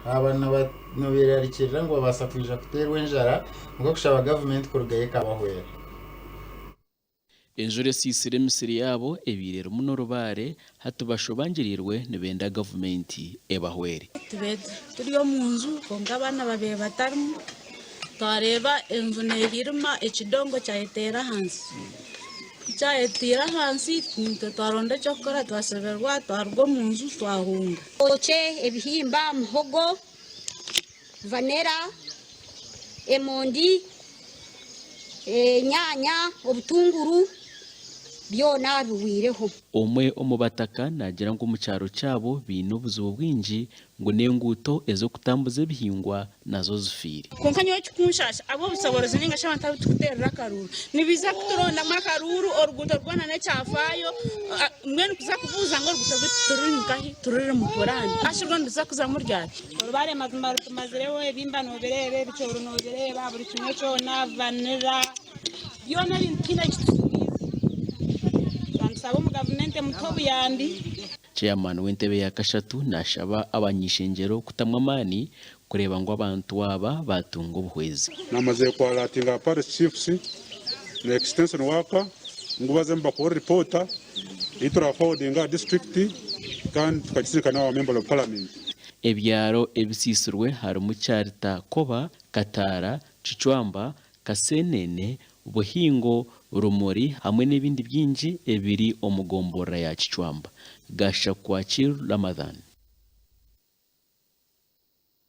Aba niberarikirira ngu babaasa kwija kuteerwa enjara nikwo kushaba gavumenti kurugayo ekabahwera. Enjura esiisire emisiri yaabo ebaire erimu n'orubaare, hati bashobangiriirwe nibenda gavumenti ebahwere. Tubaire turi omu nju kwonka abaana babaire batarimu, twareeba enju neehirima ekidongo kyayeteera ahansi. Ku kyayeteire ahansi naitwe twaronda eky'okukora twasheberwa twaruga omu nju twahunga. Ebitookye, ebihimba, muhogo, vanera, emondi, enyaanya, obutunguru byona bihweireho. Omwe omu bataka naagira ngu omu kyaro kyabo baine obuzibu bwingi ngu n'enguuto ez'okutambuza ebihingwa nazo zifiire. Kwonka nyowe ekikunshaasha, ab'obushoboorozi nainga shi abantu abu turikuteerera akaruuru nibaija kuturondamu akaruuru, oruguuto rwona n'ekyafaayo, mbwenu kuza kubuuza ngu oruguuto rwaitu tururi nkahi, tururi omu puraani, hashi rwo niruza kuzamu ryari? Orubare mazima rutumazireho, ebihimba nobireeba, ebicoori nobireeba, buri kimwe kyona, vanilla, byona ebintu tihaine ekitusigiize. Nitusaba omu gavumenti emutuhe obuyambi. Chairman w'entebe ya kashatu nashaba abany'ishengyero kutamu amaani kureeba ngu abantu aba baatunga obuhwezi. Namazire ku alertinga aba parish chiefs na extension worker ngu baze nibakora ripoota ei tura forwardinga aha district kandi tukagisindika n'awa member of parliament. Ebyaro ebisiisirwe harimu Kyarita Koba, Kataara, Kicwamba, Kaseenene, Buhingo, Rumuri hamwe n'ebindi bingi ebiri omu gomborora ya Kicwamba. Gashakwa Kiiru Ramadhan.